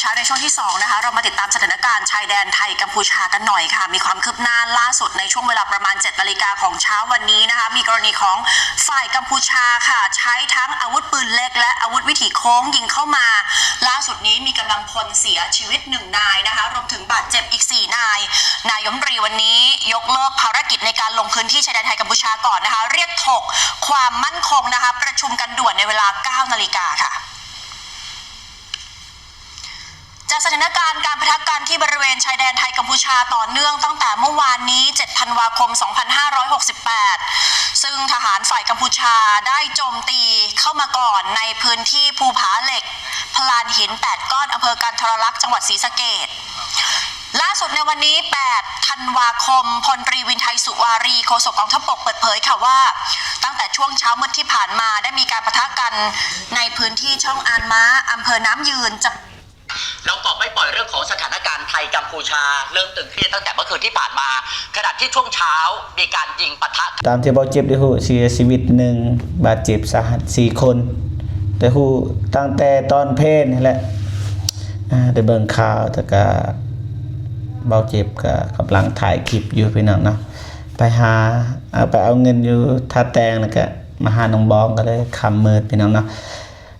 เช้าในช่วงที่สองนะคะ เรามาติดตามสถานการณ์ชายแดนไทยกัมพูชากันหน่อยค่ะ มีความคืบหน้าล่าสุดในช่วงเวลาประมาณเจ็ดนาฬิกาของเช้าวันนี้นะคะ มีกรณีของฝ่ายกัมพูชาค่ะ ใช้ทั้งอาวุธปืนเล็กและอาวุธวิถีโค้งยิงเข้ามา ล่าสุดนี้มีกำลังพลเสียชีวิตหนึ่งนายนะคะ รวมถึงบาดเจ็บอีกสี่นาย นายกรัฐมนตรีวันนี้ยกเลิกภารกิจในการลงพื้นที่ชายแดนไทยกัมพูชาก่อนนะคะ เรียกถกความมั่นคงนะคะ ประชุมกันด่วนในเวลาเก้านาฬิกาค่ะ จากสถานการณ์การปะทะกันที่บริเวณชายแดนไทยกัมพูชาต่อเนื่องตั้งแต่เมื่อวานนี้ เจ็ดธันวาคม สองพันห้าร้อยหกสิบแปด ซึ่งทหารฝ่ายกัมพูชาได้โจมตีเข้ามาก่อนในพื้นที่ภูผาเหล็ก พลานหินแปดก้อน อำเภอกันทรลักษณ์ จังหวัดศรีสะเกษ ล่าสุดในวันนี้ แปดธันวาคม พลตรีวินไทย สุวารี โฆษกกองทัพบก เปิดเผยค่ะว่า ตั้งแต่ช่วงเช้ามืดที่ผ่านมา ได้มีการปะทะกันในพื้นที่ช่องอานม้า อำเภอน้ำยืน จัง เราก็ไม่ปล่อยเรื่องของสถานการณ์ไทยกัมพูชา เริ่มตึงเครียดตั้งแต่เมื่อคืนที่ผ่านมา ขณะที่ช่วງเช้ามีการยิงปะทะ ตามที่เบาเจ็บได้ฮู้ เสียชีวิตหนึ่ง บาดเจ็บสาหัสสี่คน ได้ฮู้ตั้งแต่ตอนเพลนนั่นแหละ อ่า ได้เบิ่งข่าว แต่ก็เบาเจ็บก็กำลังถ่ายคลิปอยู่พี่น้องเนาะ ไปหา เอา ไปเอาเงินอยู่ท่าแตง แล้วก็มาหาน้องบอง ก็เลยค่ำมืดพี่น้องเนาะ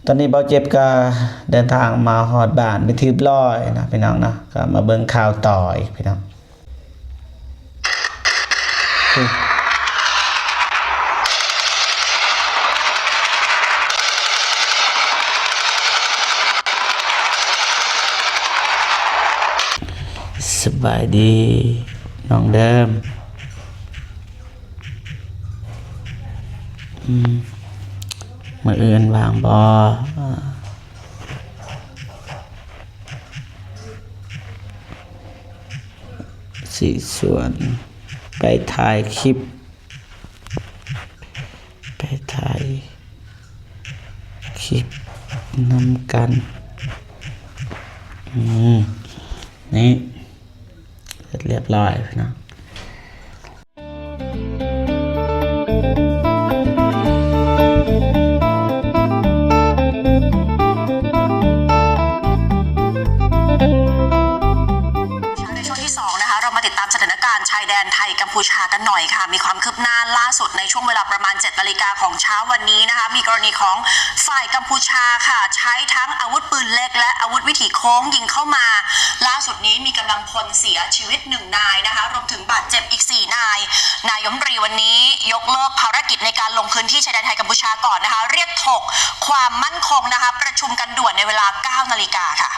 ตอนนี้เบาเจ็บก็เดินทางมาฮอดบ้านเป็นที่เรียบร้อยนะพี่น้องเนาะ ก็มาเบิ่งข่าวต่ออีกพี่น้อง สบายดีน้องเดิม อืม มื้ออื่นว่างบ่ สีสวน ไปถ่ายคลิป ไปถ่ายคลิปนำกัน อืม นี่ เสร็จเรียบร้อยพี่น้อง ในช่วงที่สองนะคะ เรามาติดตามสถานการณ์ชายแดนไทยกัมพูชากันหน่อยค่ะ มีความคืบหน้าล่าสุดในช่วงเวลาประมาณเจ็ดนาฬิกาของเช้าวันนี้นะคะ มีกรณีของฝ่ายกัมพูชาค่ะ ใช้ทั้งอาวุธปืนเล็กและอาวุธวิถีโค้งยิงเข้ามา ล่าสุดนี้มีกำลังพลเสียชีวิตหนึ่งนายนะคะ รวมถึงบาดเจ็บอีกสี่นาย นายกรัฐมนตรีวันนี้ยกเลิกภารกิจในการลงพื้นที่ชายแดนไทยกัมพูชาก่อนนะคะ เรียกถกความมั่นคงนะคะ ประชุมกันด่วนในเวลาเก้านาฬิกาค่ะ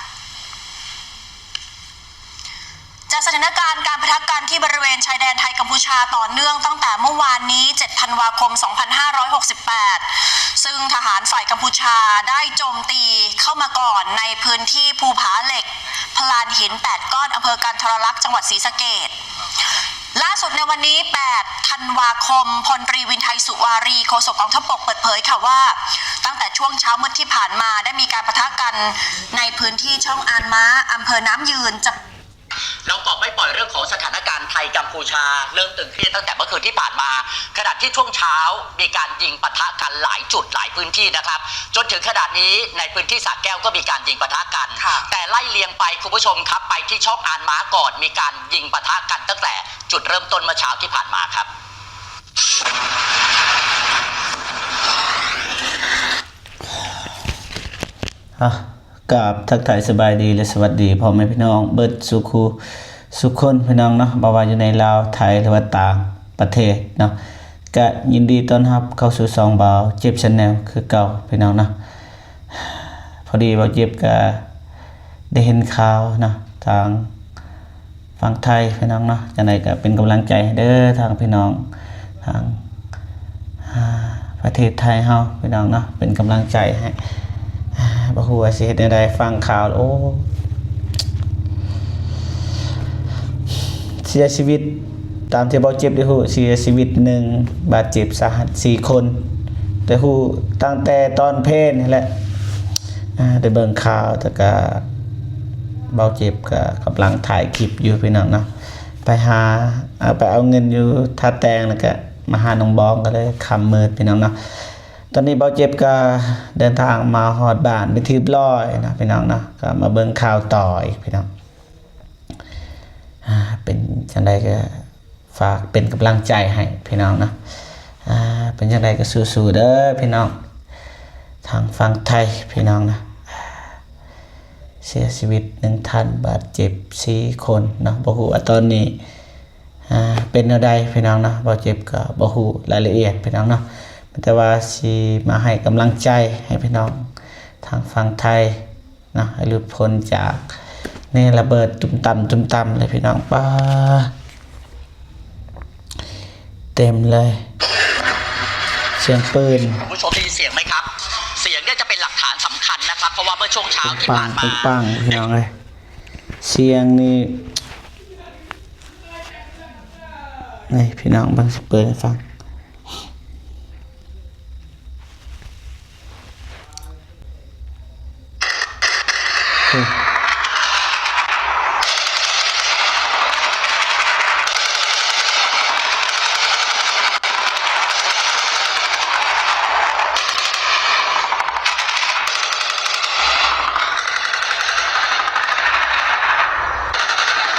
จากสถานการณ์การปะทะกันที่บริเวณชายแดนไทยกัมพูชาต่อเนื่องตั้งแต่เมื่อวานนี้ เจ็ดธันวาคม สองพันห้าร้อยหกสิบแปด ซึ่งทหารฝ่ายกัมพูชาได้โจมตีเข้ามาก่อนในพื้นที่ภูผาเหล็ก พลานหินแปดก้อน อำเภอกันทรลักษณ์ จังหวัดศรีสะเกษ ล่าสุดในวันนี้ แปดธันวาคม พลตรีวินไทย สุวารี โฆษกกองทัพบก เปิดเผยค่ะว่า ตั้งแต่ช่วงเช้ามืดที่ผ่านมา ได้มีการปะทะกันในพื้นที่ช่องอานม้า อำเภอน้ำยืน จัง เราก็ไม่ปล่อยเรื่องของสถานการณ์ไทยกัมพูชา เริ่มตึงเครียดตั้งแต่เมื่อคืนที่ผ่านมา ขณะที่ช่วงเช้ามีการยิงปะทะกันหลายจุดหลายพื้นที่นะครับ จนถึงขณะนี้ในพื้นที่สระแก้วก็มีการยิงปะทะกัน ค่ะ แต่ไล่เรียงไปคุณผู้ชมครับ ไปที่ช่องอานม้าก่อน มีการยิงปะทะกันตั้งแต่จุดเริ่มต้นเมื่อเช้าที่ผ่านมาครับ อ่ะ กราบทักทายสบายดีและสวัสดีพ่อแม่พี่น้องเบิดสู่คู่สู่คนพี่น้องเนาะ บ่ว่าอยู่ในลาว ไทย หรือว่าต่างประเทศเนาะ ก็ยินดีต้อนรับเข้าสู่ช่องบ่าวเจ็บ Channel คือเก่าพี่น้องเนาะ พอดีบ่าวเจ็บก็ได้เห็นข่าวเนาะ ทาง ฝั่งไทยพี่น้องเนาะ จั่งใดก็เป็นกำลังใจให้เด้อ ทางพี่น้อง ทาง อ่า ประเทศไทยเฮาพี่น้องเนาะ เป็นกำลังใจให้ อ่า บ่ฮู้ว่าสิเฮ็ดแนวใด ฟังข่าว โอ้ เสียชีวิต ตามที่บ่าวเจ็บได้ฮู้ เสียชีวิตหนึ่ง บาดเจ็บสาหัสสี่คน ได้ฮู้ตั้งแต่ตอนเพลนนี่แหละ อ่า ได้เบิ่งข่าว แต่ก็ บ่าวเจ็บก็กำลังถ่ายคลิปอยู่พี่น้องเนาะ ไปหา เอา ไปเอาเงินอยู่ท่าแตง แล้วก็มาหาน้องบอง ก็เลยค่ำมืดพี่น้องเนาะ ຕອນນີ້ເບົາເຈັບກໍເດີນທາງມາຮອດບ້ານເປັນທີ່ຮຽບຮ້ອຍນະພີ່ນ້ອງເນາະ, ກໍມາເບິ່ງຂ່າວຕໍ່ອີກພີ່ນ້ອງ. ອ່າ ເປັນຈັ່ງໃດກໍຝາກເປັນກຳລັງໃຈໃຫ້ພີ່ນ້ອງເນາະ. ອ່າ ເປັນຈັ່ງໃດກໍສູ້ໆເດີພີ່ນ້ອງ. ທາງຝັ່ງໄທພີ່ນ້ອງນະ ເສຍຊີວິດໜຶ່ງທ່ານ ບາດເຈັບສີ່ຄົນເນາະ. ບໍ່ຮູ້ວ່າຕອນນີ້ ອ່າ ເປັນແນວໃດພີ່ນ້ອງເນາະ, ເບົາເຈັບກໍບໍ່ຮູ້ລາຍລະອຽດພີ່ນ້ອງເນາະ, ແຕ່ວ່າຊິມາໃຫ້ກຳລັງໃຈໃຫ້ພີ່ນ້ອງທາງຝັ່ງໄທເນາະ ໃຫ້ຫຼຸດພົ້ນຈາກນີ້ລະເບີດຕຸ້ມຕາມ ຕຸ້ມຕາມເລີຍພີ່ນ້ອງ. ປ້າ ເຕັມເລີຍ ສຽງປືນ คุณผู้ชมได้ยินเสียงไหมครับ? เสียงเนี่ยจะเป็นหลักฐานสำคัญนะครับ เพราะว่าเมื่อช่วงเช้าที่ผ่านมา ปังๆ พี่น้องเอ้ย เสียงนี่ นี่พี่น้องเบิ่ง สิเปิดให้ฟัง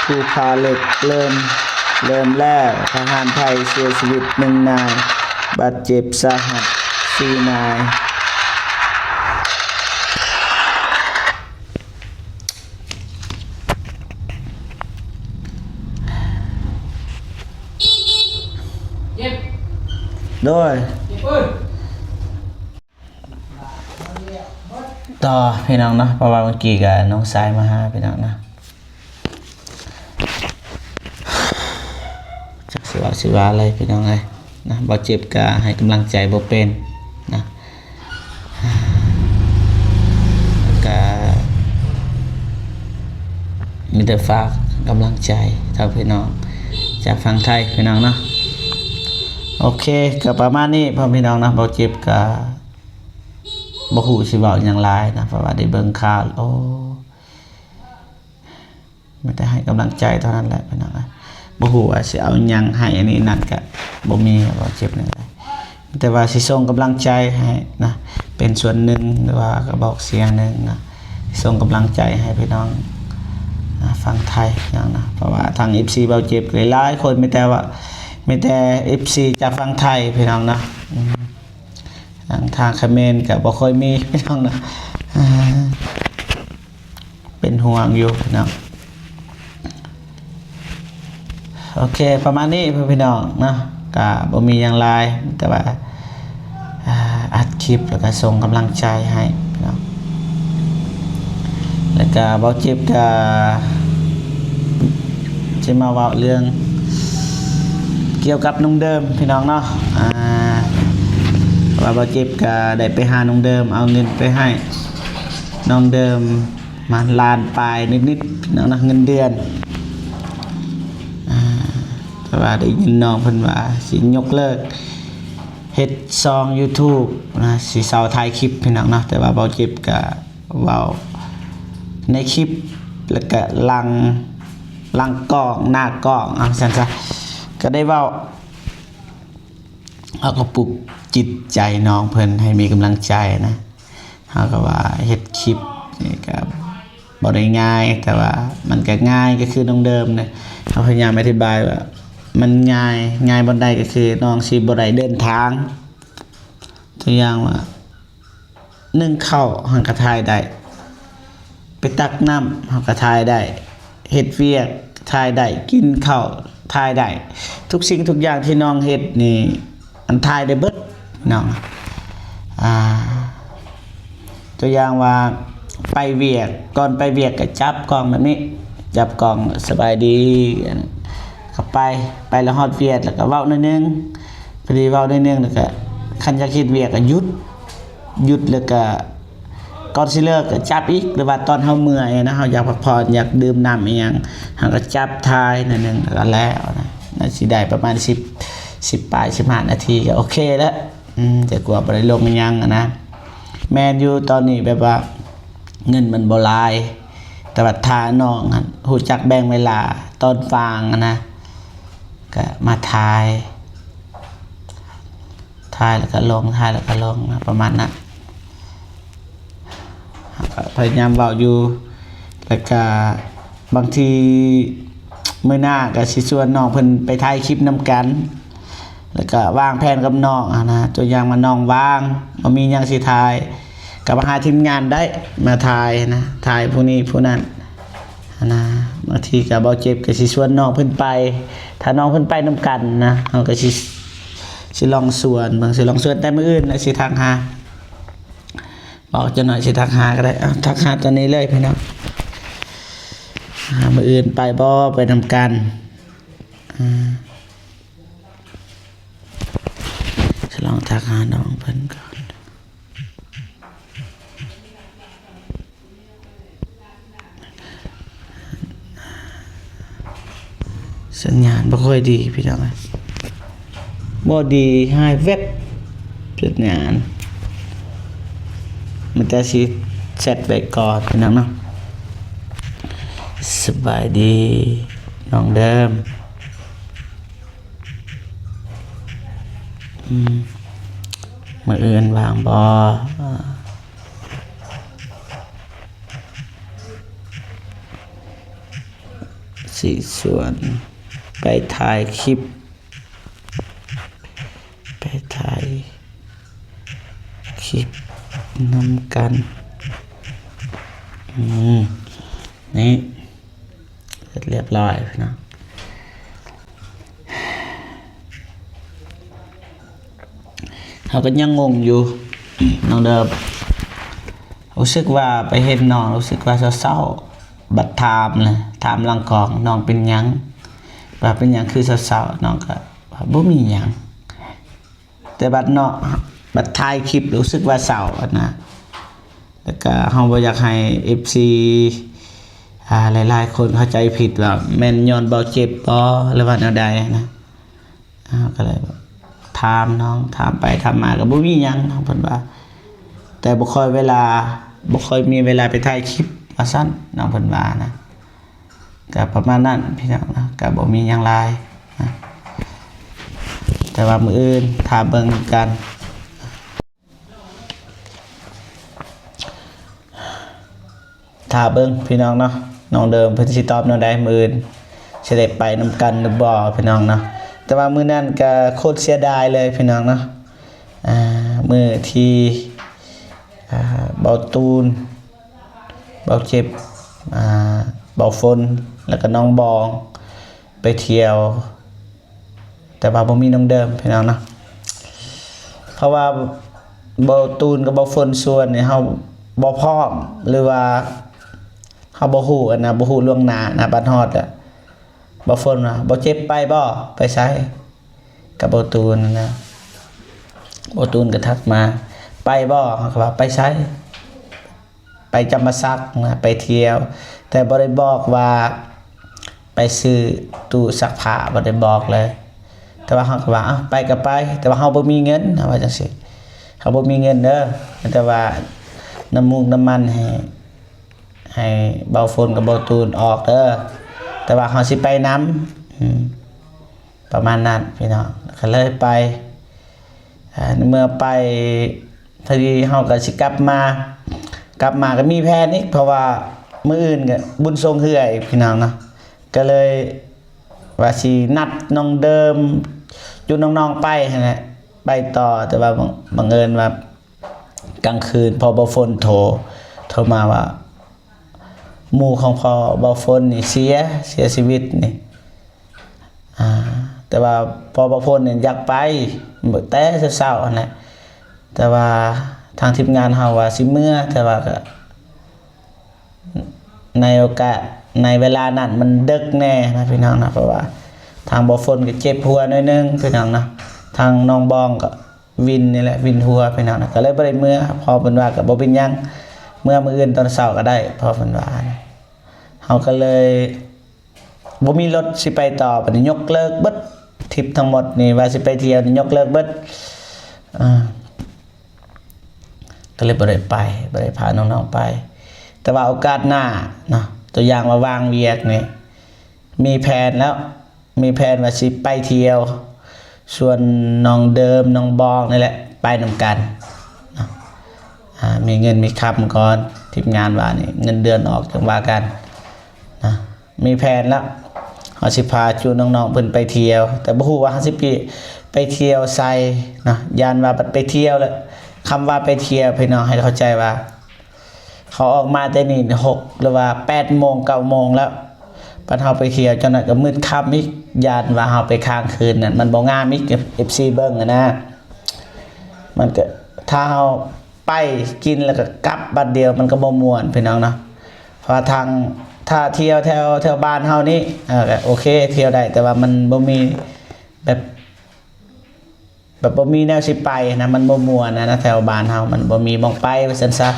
ພູຜາເຫຼັກເລີ່ມ ເລີ່ມແລ້ວ, ທະຫານໄທເສຍຊີວິດໜຶ່ງນາຍ, ບາດເຈັບສາຫັດສີ່ນາຍ. ໂດຍ ຕໍ່ພີ່ນ້ອງເນາະ, ເພາະວ່າເມື່ອກີ້ກະນ້ອງຊາຍມາຫາພີ່ນ້ອງເນາະ. ຈັກຊິເວົ້າຊິວ່າໃດພີ່ນ້ອງເອີຍນະ, ບໍ່ເຈັບກະໃຫ້ກຳລັງໃຈບໍ່ເປັນນະ, ກະມີແຕ່ຝາກກຳລັງໃຈເທົ່າພີ່ນ້ອງຈາກຝັ່ງໄທພີ່ນ້ອງເນາະ. ໂອເຄ ກະປະມານນີ້ພໍ່ແມ່ພີ່ນ້ອງເນາະ, ບໍ່ເຈັບກະບໍ່ຮູ້ຊິເວົ້າຫຍັງຫຼາຍນະ, ເພາະວ່າໄດ້ເບິ່ງຂ່າວ ໂອ້ ມີແຕ່ໃຫ້ກຳລັງໃຈເທົ່ານັ້ນແຫຼະພີ່ນ້ອງເອີຍ. ບໍ່ຮູ້ວ່າຊິເອົາຫຍັງໃຫ້ອັນນີ້ນັ້ນກະບໍ່ມີ, ບໍ່ເຈັບແນວໃດ, ມີແຕ່ວ່າຊິສົ່ງກຳລັງໃຈໃຫ້ນະ, ເປັນສ່ວນໜຶ່ງ ຫຼືວ່າກະບອກສຽງໜຶ່ງນະ, ສົ່ງກຳລັງໃຈໃຫ້ພີ່ນ້ອງ ອ່າ ຝັ່ງໄທພີ່ນ້ອງນະ. ເພາະວ່າທາງເອັຟຊີເບົາເຈັບຫຼາຍໆຄົນ ມີແຕ່ວ່າ ມີແຕ່ເອັຟຊີຈາກຝັ່ງໄທພີ່ນ້ອງນະ, ອືມ ທາງ ທາງຂະເໝນກະບໍ່ຄ່ອຍມີພີ່ນ້ອງນະ. ອ່າ ເປັນຫ່ວງຢູ່ພີ່ນ້ອງ. ໂອເຄ ປະມານນີ້ພີ່ນ້ອງເນາະ, ກະບໍ່ມີຫຍັງຫຼາຍ ແຕ່ວ່າ ອ່າ ອັດຄລິບ ແລ້ວກະສົ່ງກຳລັງໃຈໃຫ້ພີ່ນ້ອງ, ແລ້ວກະເບົາເຈັບກະຊິມາເວົ້າເລື່ອງກ່ຽວກັບນ້ອງເດີມພີ່ນ້ອງເນາະ. ອ່າ ເພາະວ່າເບົາເຈັບກະໄດ້ໄປຫານ້ອງເດີມ ເອົາເງິນໄປໃຫ້ນ້ອງເດີມ ປະມານລ້ານປາຍນິດໆ ພີ່ນ້ອງນະ ເງິນເດືອນ. ອ່າ ແຕ່ວ່າໄດ້ຍິນນ້ອງເພິ່ນວ່າຊິຍົກເລີກເຮັດຊ່ອງຢູທູບນະ, ຊິເຊົາຖ່າຍຄລິບພີ່ນ້ອງເນາະ, ແຕ່ວ່າເບົາເຈັບກະເວົ້າໃນຄລິບ ແລ້ວກະຫຼັງ ຫຼັງກ້ອງ ໜ້າກ້ອງ ເອົາຊັ້ນຊະ ກະໄດ້ເວົ້າ ເຮົາກໍປຸກຈິດໃຈນ້ອງເພິ່ນໃຫ້ມີກຳລັງໃຈນະ. ເຮົາກໍວ່າເຮັດຄລິບນີ້ກໍບໍ່ໄດ້ງ່າຍ, ແຕ່ວ່າມັນກໍງ່າຍ ກໍຄືນ້ອງເດີມນະ. ເຮົາພະຍາຍາມອະທິບາຍວ່າມັນງ່າຍ, ງ່າຍບ່ອນໃດກໍຄືນ້ອງຊິບໍ່ໄດ້ເດີນທາງ. ຕົວຢ່າງວ່າ ໜຶ້ງເຂົ້າ ເຮົາກໍຖ່າຍໄດ້, ໄປຕັກນ້ຳ ເຮົາກໍຖ່າຍໄດ້, ເຮັດວຽກ ຖ່າຍໄດ້, ກິນເຂົ້າ ຖ່າຍໄດ້, ທຸກສິ່ງທຸກຢ່າງທີ່ນ້ອງເຮັດນີ້ ອັນ ຖ່າຍໄດ້ເບິດນ້ອງ. ອ່າ ຕົວຢ່າງວ່າໄປວຽກ, ກ່ອນໄປວຽກກໍຈັບກ້ອງແບບນີ້, ຈັບກ້ອງ ສະບາຍດີ ກໍໄປ, ໄປແລ້ວຮອດວຽກແລ້ວກໍເວົ້າໜ້ອຍໜຶ່ງ, ພໍດີເວົ້າໜ້ອຍໜຶ່ງແລ້ວກໍ ຄັນຢາກເຮັດວຽກກໍຢຸດ, ຢຸດແລ້ວກໍ ກ່ອນຊິເລີກກໍຈັບອີກ, ຫຼືວ່າຕອນເຮົາເມື່ອຍນະ, ເຮົາຢາກພັກຜ່ອນ, ຢາກດື່ມນ້ຳອີ່ຫຍັງ, ເຮົາກໍຈັບຖ່າຍໜ້ອຍໜຶ່ງ ແລ້ວກໍແລ້ວນະ. ໜ້າຊິໄດ້ປະມານສິບ ສິບປາຍ ສິບຫ້ານາທີ ກໍໂອເຄແລ້ວ. ອືມ ແຕ່ກວ່າບໍ່ໄດ້ລົງອີ່ຫຍັງນະ. ແມ່ນຢູ່ ຕອນນີ້ແບບວ່າເງິນມັນບໍ່ຫຼາຍ, ແຕ່ວ່າຖ້ານ້ອງຫັ້ນຮູ້ຈັກແບ່ງເວລາຕອນວ່າງນະ, ກໍມາຖ່າຍ. ຖ່າຍແລ້ວກໍລົງ ຖ່າຍແລ້ວກໍລົງນະ ປະມານນັ້ນ. ເຮົາກໍພະຍາຍາມເວົ້າຢູ່ ແລ້ວກໍບາງທີມື້ໜ້າກໍຊິຊວນນ້ອງເພິ່ນໄປຖ່າຍຄລິບນຳກັນ ແລ້ວກໍວາງແຜນກັບນ້ອງຫັ້ນນະ. ຕົວຢ່າງວ່ານ້ອງວ່າງ ບໍ່ມີຫຍັງຊິຖ່າຍ ກໍມາຫາທີມງານໄດ້ ມາຖ່າຍນະ ຖ່າຍຜູ້ນີ້ຜູ້ນັ້ນຫັ້ນນະ. ບາງທີກໍບໍ່ເຈັບ ກໍຊິຊວນນ້ອງເພິ່ນໄປ ຖ້ານ້ອງເພິ່ນໄປນຳກັນນະ ເຮົາກໍຊິ ຊິລອງຊວນເບິ່ງ ຊິລອງຊວນ ແຕ່ມື້ອື່ນນະ ຊິທັກຫາ ບອກຈັກໜ້ອຍ ຊິທັກຫາກໍໄດ້. ເອົາ ທັກຫາຕອນນີ້ເລີຍພີ່ນ້ອງ. ອ່າ ມື້ອື່ນໄປບໍ່ ໄປນຳກັນ. ອ່າ ຊິລອງທັກຫານ້ອງເພິ່ນກ່ອນ. ສັນຍານບໍ່ຄ່ອຍດີພີ່ນ້ອງເອີຍ ບໍ່ດີ ຫາຍແວັບ ສັນຍານ. ມີແຕ່ຊິແຊັດໄວ້ກ່ອນພີ່ນ້ອງເນາະ. ສະບາຍດີນ້ອງເດີມ. ອືມ ມື້ອື່ນວ່າງບໍ່? ຊິຊວນໄປຖ່າຍຄລິບ ໄປຖ່າຍຄລິບນຳກັນ. ອືມ ນີ້ ເສັດລຽບຮ້ອຍພີ່ນ້ອງ. ເຮົາກໍຍັງງົງຢູ່ນ້ອງເດີມ ຮູ້ສຶກວ່າໄປເຫັນນ້ອງ ຮູ້ສຶກວ່າເສົ້າໆ ບັດຖາມນະ ຖາມຫຼັງກ້ອງ ນ້ອງເປັນຫຍັງ ວ່າເປັນຫຍັງຄືເສົ້າໆ ນ້ອງກໍວ່າບໍ່ມີຫຍັງ. ແຕ່ບັດເນາະ ບັດຖ່າຍຄລິບຮູ້ສຶກວ່າເສົ້າຫັ້ນນະ. ແລ້ວກະເຮົາບໍ່ຢາກໃຫ້ເອັຟຊີ ອ່າ ຫຼາຍໆຄົນເຂົ້າໃຈຜິດວ່າແມ່ນຍ້ອນເບົາເຈັບບໍ່ ຫຼືວ່າແນວໃດນະ. ເຮົາກໍເລີຍຖາມນ້ອງ ຖາມໄປຖາມມາກໍບໍ່ມີຫຍັງ ນ້ອງເພິ່ນວ່າ ແຕ່ບໍ່ຄ່ອຍເວລາ ບໍ່ຄ່ອຍມີເວລາໄປຖ່າຍຄລິບ ວ່າຊັ້ນ ນ້ອງເພິ່ນວ່ານະ. ກໍປະມານນັ້ນພີ່ນ້ອງເນາະ ກໍບໍ່ມີຫຍັງຫຼາຍນະ ແຕ່ວ່າມື້ອື່ນຖ້າເບິ່ງນຳກັນ ຖ້າເບິ່ງພີ່ນ້ອງເນາະ ນ້ອງເດີມເພິ່ນຊິຕອບແນວໃດ ມື້ອື່ນຊິໄດ້ໄປນຳກັນຫຼືບໍ່ພີ່ນ້ອງເນາະ. ແຕ່ວ່າມື້ນັ້ນກໍໂຄດເສຍດາຍເລີຍພີ່ນ້ອງເນາະ ອ່າ ມື້ທີ່ ອ່າ ເບົາຕູນ ເບົາເຈັບ ອ່າ ເບົາຝົນ ແລ້ວກໍນ້ອງບອງໄປທ່ຽວ ແຕ່ວ່າບໍ່ມີນ້ອງເດີມພີ່ນ້ອງເນາະ. ເພາະວ່າເບົາຕູນກັບເບົາຝົນຊວນນີ້ ເຮົາບໍ່ພ້ອມ ຫຼືວ່າເຮົາບໍ່ຮູ້ຫັ້ນນະ ບໍ່ຮູ້ລ່ວງໜ້ານະ. ບັດຮອດແລ້ວ ເບົາຝົນວ່າ ເບົາເຈັບໄປບໍ່? ໄປໃສ? ກັບເບົາຕູນນະ ເບົາຕູນກໍທັກມາ ໄປບໍ່? ເຮົາກໍວ່າ ໄປໃສ? ໄປຈຳປາສັກນະ ໄປທ່ຽວ ແຕ່ບໍ່ໄດ້ບອກວ່າໄປຊື້ຕູ້ຊັກຜ້າ ບໍ່ໄດ້ບອກເລີຍ. ແຕ່ວ່າເຮົາກໍວ່າ ເອົ້າ ໄປກໍໄປ ແຕ່ວ່າເຮົາບໍ່ມີເງິນ ເຮົາວ່າຈັ່ງຊີ້ ເຮົາບໍ່ມີເງິນເດີ ແຕ່ວ່ານ້ຳມູກນ້ຳມັນໃຫ້ ໃຫ້ເບົາຝົນກັບເບົາຕູນອອກເດີ ແຕ່ວ່າເຮົາຊິໄປນຳ ອືມ ປະມານນັ້ນພີ່ນ້ອງ ກໍເລີຍໄປ. ອ່າ ເມື່ອໄປ ພໍດີເຮົາກໍຊິກັບມາ ກັບມາກໍມີແຜນອີກ ເພາະວ່າມື້ອື່ນກໍບຸນຊົງເຮືອອີກພີ່ນ້ອງເນາະ ກໍເລີຍວ່າຊິນັດນ້ອງເດີມ ຈຸດນ້ອງໆໄປຫັ້ນແຫຼະ ໄປຕໍ່ ແຕ່ວ່າບັງ ບັງເອີນວ່າກາງຄືນພໍ່ເບົາຝົນໂທ ໂທມາວ່າ ໝູ່ຂອງພໍ່ເບົາຝົນນີ້ເສຍ ເສຍຊີວິດນີ້ ອ່າ ແຕ່ວ່າພໍ່ເບົາຝົນນີ້ຢາກໄປແຕ່ເຊົ້າໆຫັ້ນແຫຼະ ແຕ່ວ່າທາງທີມງານເຮົາວ່າຊິເມືອ ແຕ່ວ່າກໍໃນໂອກາດ ໃນເວລານັ້ນມັນເດິກແດ່ນະພີ່ນ້ອງນະ ເພາະວ່າທາງເບົາຝົນກໍເຈັບຫົວໜ້ອຍໜຶ່ງພີ່ນ້ອງນະ ທາງນ້ອງບອງກໍ ວິນນີ້ແຫຼະ ວິນຫົວພີ່ນ້ອງນະ ກໍເລີຍບໍ່ໄດ້ເມືອ ພໍ່ເພິ່ນວ່າກໍບໍ່ເປັນຫຍັງ ເມືອມື້ອື່ນຕອນເຊົ້າກໍໄດ້ ພໍ່ເພິ່ນວ່າ. ເຮົາກໍເລີຍບໍ່ມີລົດຊິໄປຕໍ່ ບັດນີ້ຍົກເລີກເບິດ ທຣິບທັງໝົດນີ້ ວ່າຊິໄປທ່ຽວນີ້ຍົກເລີກເບິດ ເອີ ກໍເລີຍບໍ່ໄດ້ໄປ ບໍ່ໄດ້ພານ້ອງໆໄປ. ແຕ່ວ່າໂອກາດໜ້າເນາະ ຕົວຢ່າງວ່າວ່າງວຽກນີ້ ມີແຜນແລ້ວ ມີແຜນວ່າຊິໄປທ່ຽວ ສ່ວນນ້ອງເດີມ ນ້ອງບອງນີ້ແຫຼະ ໄປນຳກັນເນາະ. ອາ ມີເງິນມີຄຳກ່ອນ ທີມງານວ່ານີ້ ເງິນເດືອນອອກຈັ່ງວ່າກັນເນາະ. ມີແຜນແລ້ວ ເຮົາຊິພາຈູນ້ອງໆເພິ່ນໄປທ່ຽວ ແຕ່ບໍ່ຮູ້ວ່າເຮົາຊິໄປ ໄປທ່ຽວໃສເນາະ. ຢ້ານວ່າບັດໄປທ່ຽວແລ້ວ ຄຳວ່າໄປທ່ຽວ ພີ່ນ້ອງໃຫ້ເຂົ້າໃຈວ່າ ເຂົາອອກມາແຕ່ນີ້ຫົກ ຫຼືວ່າແປດໂມງ ເກົ້າໂມງແລ້ວ ບັດເຮົາໄປທ່ຽວ ຈັກໜ້ອຍກໍມືດຄ່ຳອີກ. ຢ້ານວ່າເຮົາໄປຄ້າງຄືນນັ້ນ ມັນບໍ່ງາມອີກ ເອັຟຊີເບິ່ງຫັ້ນນະ. ມັນກໍ ຖ້າເຮົາໄປກິນແລ້ວກໍກັບບັດດຽວ ມັນກໍບໍ່ມ່ວນ ພີ່ນ້ອງເນາະ. ເພາະວ່າທາງ ຖ້າທ່ຽວແຖວ ແຖວບ້ານເຮົານີ້ ເອີ ກໍໂອເຄ ທ່ຽວໄດ້ ແຕ່ວ່າມັນບໍ່ມີແບບ ແບບບໍ່ມີແນວຊິໄປນະ ມັນບໍ່ມ່ວນນະ ແຖວບ້ານເຮົາມັນບໍ່ມີໝ່ອງໄປວ່າຊັ້ນຊະ.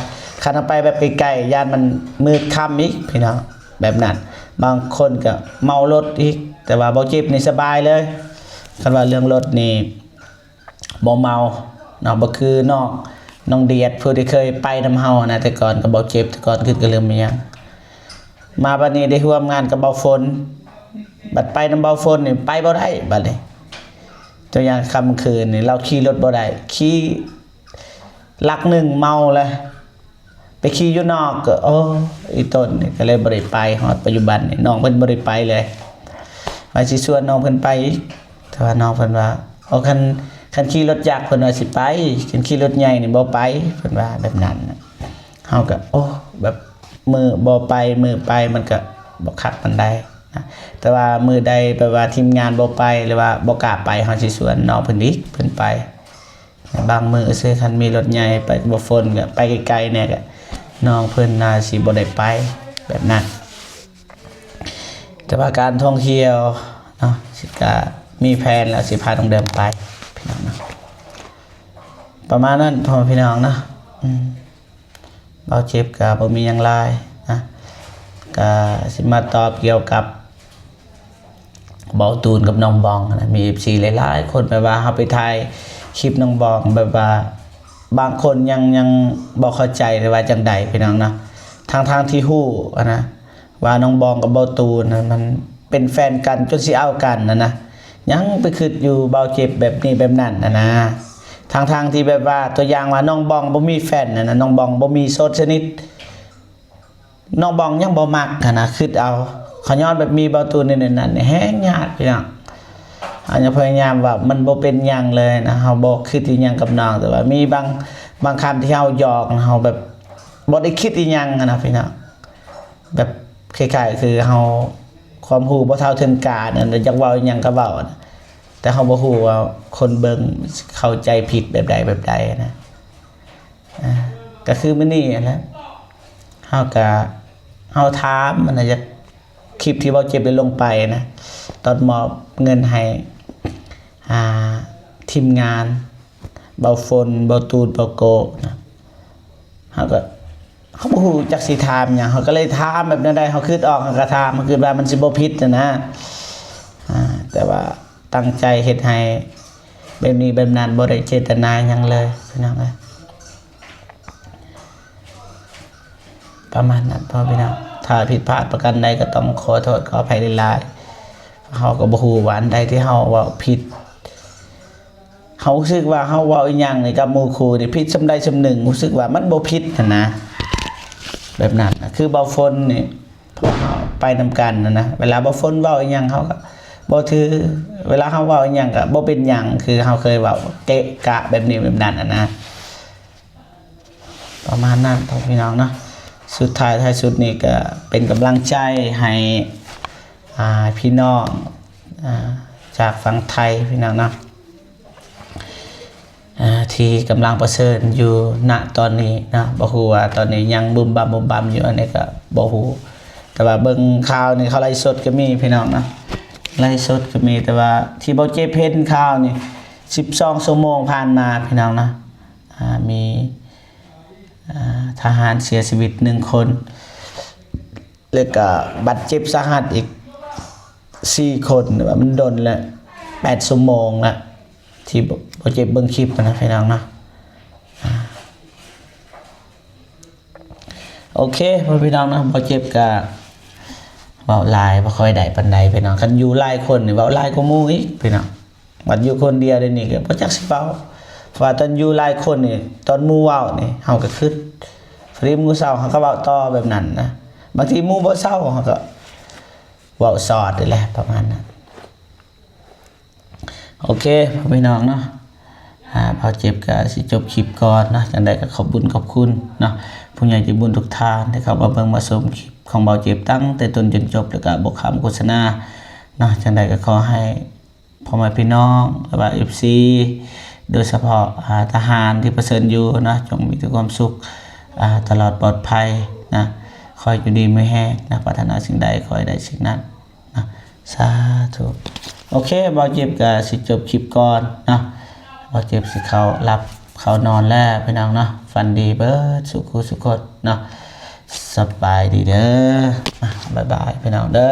ຄັນເຮົາໄປແບບໄກໆ ຢ້ານມັນມືດຄ່ຳອີກ ພີ່ນ້ອງ ແບບນັ້ນ. ບາງຄົນກໍເມົາລົດອີກ ແຕ່ວ່າບໍ່ເຈັບນີ້ສະບາຍເລີຍ ຄັນວ່າເລື່ອງລົດນີ້ບໍ່ເມົາເນາະ. ບໍ່ຄືນ້ອງ ນ້ອງດຽດ ຜູ້ທີ່ເຄີຍໄປນຳເຮົານະ ແຕ່ກ່ອນກໍບໍ່ເຈັບ ແຕ່ກ່ອນຄິດກໍລືມອີຫຍັງ ມາບັດນີ້ໄດ້ຮ່ວມງານກັບເບົາຝົນ ບັດໄປນຳເບົາຝົນນີ້ໄປບໍ່ໄດ້ບັດນີ້. ຕົວຢ່າງຄ່ຳຄືນນີ້ ລາວຂີ່ລົດບໍ່ໄດ້ ຂີ່ຫຼັກໜຶ່ງເມົາແລ້ວ ໄປຂີ່ຢູ່ນອກກໍ ໂອ້ ອີຕົນນີ້ກໍເລີຍບໍ່ໄດ້ໄປ. ຮອດປັດຈຸບັນນີ້ນ້ອງເພິ່ນບໍ່ໄດ້ໄປເລີຍ ວ່າຊິຊວນນ້ອງເພິ່ນໄປອີກ ແຕ່ວ່ານ້ອງເພິ່ນວ່າ ໂອ້ ຄັນ ຄັນຂີ່ລົດຈັກເພິ່ນວ່າຊິໄປ ຄັນຂີ່ລົດໃຫຍ່ນີ້ບໍ່ໄປ ເພິ່ນວ່າແບບນັ້ນນະ. ເຮົາກໍ ໂອ້ ແບບມື້ບໍ່ໄປ ມື້ໄປມັນກໍບໍ່ຄັກປານໃດນະ. ແຕ່ວ່າມື້ໃດແບບວ່າທີມງານບໍ່ໄປ ຫຼືວ່າບໍ່ກ້າໄປ ເຮົາຊິຊວນນ້ອງເພິ່ນອີກ ເພິ່ນໄປ. ບາງມື້ຊື່ ຄັນມີລົດໃຫຍ່ໄປກັບເບົາຝົນ ກໍໄປໄກໆແດ່ ກໍນ້ອງເພິ່ນໜ້າຊິບໍ່ໄດ້ໄປແບບນັ້ນ. ແຕ່ວ່າການທ່ອງທ່ຽວເນາະ ຊິກະມີແຜນແລ້ວ ຊິພານ້ອງເດີມໄປ ພີ່ນ້ອງເນາະ. ປະມານນັ້ນ ພໍ່ແມ່ພີ່ນ້ອງເນາະ. ອືມ ເບົາເຈັບກະບໍ່ມີຫຍັງຫຼາຍນະ ກະຊິມາຕອບກ່ຽວກັບເບົາຕູນກັບນ້ອງບອງນະ. ມີເອັຟຊີຫຼາຍໆຄົນ ແບບວ່າເຮົາໄປຖ່າຍຄລິບນ້ອງບອງ ແບບວ່າບາງຄົນຍັງ ຍັງບໍ່ເຂົ້າໃຈ ຫຼືວ່າຈັ່ງໃດ ພີ່ນ້ອງເນາະ. ທັງໆທີ່ຮູ້ຫັ້ນນະ ວ່ານ້ອງບອງກັບເບົາຕູນນັ້ນ ມັນເປັນແຟນກັນຈົນຊິເອົາກັນຫັ້ນນະ ຍັງໄປຄິດຢູ່ເບົາເຈັບແບບນີ້ແບບນັ້ນຫັ້ນນະ. ທັງໆທີ່ແບບວ່າ ຕົວຢ່າງວ່າ ນ້ອງບອງບໍ່ມີແຟນຫັ້ນນະ ນ້ອງບອງບໍ່ມີໂສດສະໜິດ ນ້ອງບອງຍັງບໍ່ມັກຫັ້ນນະ. ຄິດເອົາ ຂະຍ້ອນແບບມີເບົາຕູນນີ້ນັ້ນ ແຮງຍາກ ພີ່ນ້ອງ. ເຮົາຍັງພະຍາຍາມວ່າມັນບໍ່ເປັນຫຍັງເລີຍນະ ເຮົາບໍ່ຄິດອີ່ຫຍັງກັບນ້ອງ. ແຕ່ວ່າມີບາງ ບາງຄຳທີ່ເຮົາຫຍອກ ເຮົາແບບບໍ່ໄດ້ຄິດອີ່ຫຍັງຫັ້ນນະ ພີ່ນ້ອງ. ແບບຄ້າຍໆຄືເຮົາຄວາມຮູ້ບໍ່ເທົ່າເຖິງການນັ້ນ ຢາກເວົ້າອີ່ຫຍັງກໍເວົ້າ ແຕ່ເຮົາບໍ່ຮູ້ວ່າຄົນເບິ່ງເຂົ້າໃຈຜິດແບບໃດແບບໃດນະ. ອາ ກໍຄືມື້ນີ້ຫັ້ນແຫຼະ ເຮົາກໍ ເຮົາຖາມຫັ້ນນະ ຢາກ ຄລິບທີ່ເບົາເຈັບໄດ້ລົງໄປນະ ຕອນມອບເງິນໃຫ້ ອ່າ ທີມງານ ເບົາຝົນ ເບົາຕູນ ເບົາໂກະນະ ເຮົາກໍ ເຮົາບໍ່ຮູ້ຈັກຊິຖາມຫຍັງ ເຮົາກໍເລີຍຖາມແບບແນວໃດ ເຮົາຄິດອອກເຮົາກໍຖາມ ເຮົາຄິດວ່າມັນຊິບໍ່ຜິດຫັ້ນນະ. ອາ ແຕ່ວ່າຕັ້ງໃຈເຮັດໃຫ້ແບບນີ້ແບບນັ້ນ ບໍ່ໄດ້ເຈດຕະນາຫຍັງເລີຍ ພີ່ນ້ອງເອີຍ. ປະມານນັ້ນ ພໍ່ແມ່ພີ່ນ້ອງ ຖ້າຜິດພາດປະການໃດກໍຕ້ອງຂໍໂທດຂໍອະໄພຫຼາຍໆ. ເຮົາກໍບໍ່ຮູ້ວ່າອັນໃດທີ່ເຮົາເວົ້າຜິດ ເຮົາຮູ້ສຶກວ່າເຮົາເວົ້າອີ່ຫຍັງນີ້ກັບໝູ່ຄູ່ນີ້ ຜິດສ່ຳໃດສ່ຳໜຶ່ງ ຮູ້ສຶກວ່າມັນບໍ່ຜິດຫັ້ນນະ ແບບນັ້ນນະ. ຄືເບົາຝົນນີ້ ເພາະເຮົາໄປນຳກັນຫັ້ນນະ ເວລາເບົາຝົນເວົ້າອີ່ຫຍັງເຮົາກໍບໍ່ຖື ເວລາເຮົາເວົ້າອີ່ຫຍັງກໍບໍ່ເປັນຫຍັງ ຄືເຮົາເຄີຍເວົ້າເກະກະແບບນີ້ແບບນັ້ນຫັ້ນນະ. ປະມານນັ້ນ ພໍ່ແມ່ພີ່ນ້ອງເນາະ. ສຸດທ້າຍທ້າຍສຸດນີ້ກໍເປັນກຳລັງໃຈໃຫ້ ອ່າ ພີ່ນ້ອງ ອ່າ ຈາກຝັ່ງໄທ ພີ່ນ້ອງເນາະ ອ່າ ທີ່ກຳລັງປະເຊີນຢູ່ ນະ ຕອນນີ້ເນາະ. ບໍ່ຮູ້ວ່າຕອນນີ້ຍັງບຶມບຳບຶມບຳຢູ່ ອັນນີ້ກໍບໍ່ຮູ້ ແຕ່ວ່າເບິ່ງຂ່າວນີ້ ເຂົາໄລຟ໌ສົດກໍມີ ພີ່ນ້ອງເນາະ ໄລຟ໌ສົດກໍມີ. ແຕ່ວ່າທີ່ເບົາເຈັບເຫັນຂ່າວນີ້ ສິບສອງຊົ່ວໂມງຜ່ານມາ ພີ່ນ້ອງເນາະ ອ່າ ມີ ອ່າ ທະຫານເສຍຊີວິດໜຶ່ງຄົນ ແລ້ວກະບາດເຈັບສາຫັດອີກສີ່ຄົນ. ແຕ່ວ່າມັນດົນແລ້ວ ແປດຊົ່ວໂມງແລ້ວ ທີ່ເບົາເຈັບເບິ່ງຄລິບຫັ້ນນະ ພີ່ນ້ອງເນາະ. ໂອເຄ ພໍ່ແມ່ພີ່ນ້ອງເນາະ ເບົາເຈັບກະເວົ້າຫຼາຍບໍ່ຄ່ອຍໄດ້ປານໃດ ພີ່ນ້ອງ. ຄັນຢູ່ຫຼາຍຄົນນີ້ເວົ້າຫຼາຍກວ່າໝູ່ອີກ ພີ່ນ້ອງ. ບັດຢູ່ຄົນດຽວເດນີ້ກໍບໍ່ຈັກຊິເວົ້າ ເພາະວ່າຕອນຢູ່ຫຼາຍຄົນນີ້ ຕອນໝູ່ເວົ້ານີ້ ເຮົາກໍຄຶດ ພໍດີໝູ່ເຊົາ ເຮົາກໍເວົ້າຕໍ່ແບບນັ້ນນະ ບາງທີໝູ່ບໍ່ເຊົາ ເຮົາກໍເວົ້າສອດນີ້ແຫຼະ ປະມານນັ້ນ. ໂອເຄ ພໍ່ແມ່ພີ່ນ້ອງເນາະ ອ່າ ບ່າວເຈັບກໍຊິຈົບຄລິບກ່ອນເນາະ ຈັ່ງໃດກໍຂອບບຸນຂອບຄຸນເນາະ ຜູ້ໃຫຍ່ໃຈບຸນທຸກທ່ານ ທີ່ເຂົ້າມາເບິ່ງມາຊົມຄລິບຂອງບ່າວເຈັບຕັ້ງແຕ່ຕົ້ນຈົນຈົບ ແລ້ວກໍບໍ່ຂ້າມໂຄສະນາເນາະ ຈັ່ງໃດກໍຂໍໃຫ້ພໍ່ແມ່ພີ່ນ້ອງ ຫຼືວ່າ ເອັຟຊີ ໂດຍສະເພາະ ອ່າ ທະຫານທີ່ປະເຊີນຢູ່ເນາະ ຈົ່ງມີແຕ່ຄວາມສຸກ ອ່າ ຕະຫຼອດປອດໄພນະ ຂໍໃຫ້ຢູ່ດີມີແຮງນະ ປາດຖະໜາສິ່ງໃດຂໍໃຫ້ໄດ້ສິ່ງນັ້ນ ນະ ສາທຸ. ໂອເຄ ບ່າວເຈັບກໍຊິຈົບຄລິບກ່ອນເນາະ ບ່າວເຈັບຊິເຂົ້າຫຼັບເຂົ້ານອນແລ້ວພີ່ນ້ອງເນາະ ຝັນດີເບິດສູ່ຄູ່ສູ່ຄົນເນາະ ສະບາຍດີເດີ ບາຍບາຍພີ່ນ້ອງເດີ.